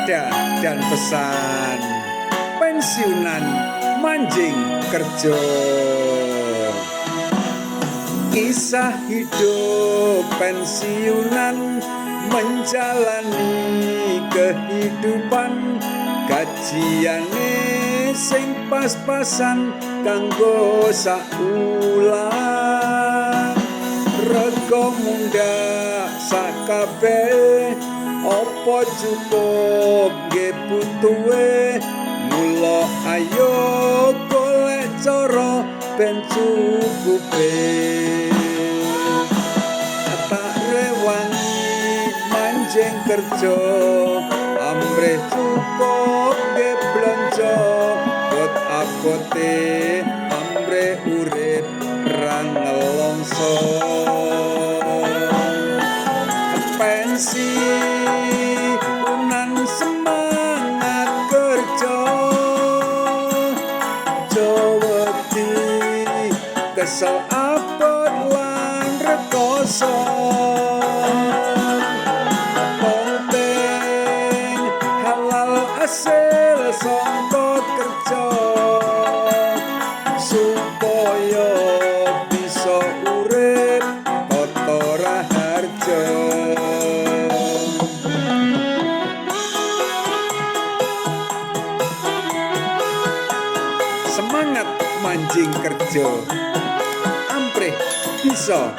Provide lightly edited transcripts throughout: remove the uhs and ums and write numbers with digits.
Nada dan pesan pensiunan manjing kerja. Kisah hidup pensiunan menjalani kehidupan, gajiane sing pas-pasan kanggo saulan, rego mundhak sakabehe, apa cukup nggo butuhe? Mula ayo golek cara ben cukupe. Tak rewangi manjing kerja amrih cukup nggo blonjo, bot abote amrih urip ra nelongso. Pensiunan semangat kerja, aja wedi kesel, abot lan rekoso. Penting halal asil saka kerja supaya bisa urip tata raharja. Semangat manjing kerja amprih bisa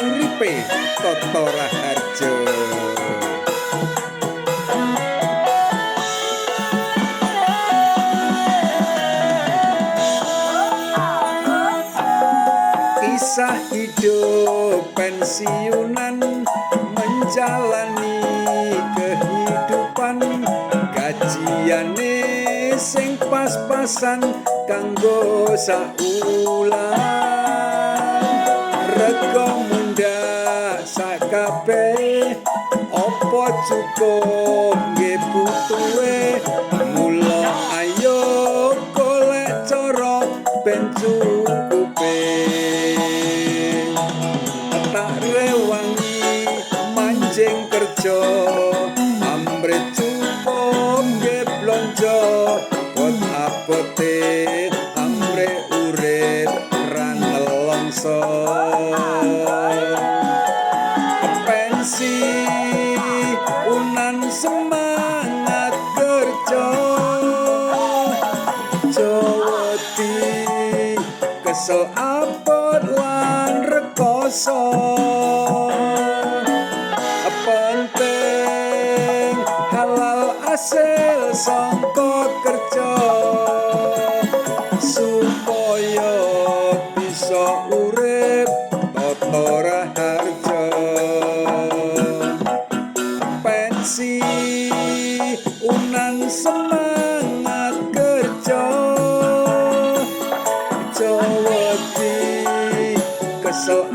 uripe tata raharja. Kisah hidup pensiunan menjalani kehidupan, gajiane sing pas-pasan kanggo saulan, rego mundhak sakabehe, apa cukup nggo butuhe? Mula ayo golek cara ben cukupe. Tak rewangi manjing kerja amrih cukup nggo blonjo, bot abote amrih urip ra nelongso. Pensiunan semangat kerja, aja wedi kesel, abot lan rekoso. Penting halal asil saka kerja supaya bisa urip tata raharja. Pensiunan semangat kerja, aja wedi kesel.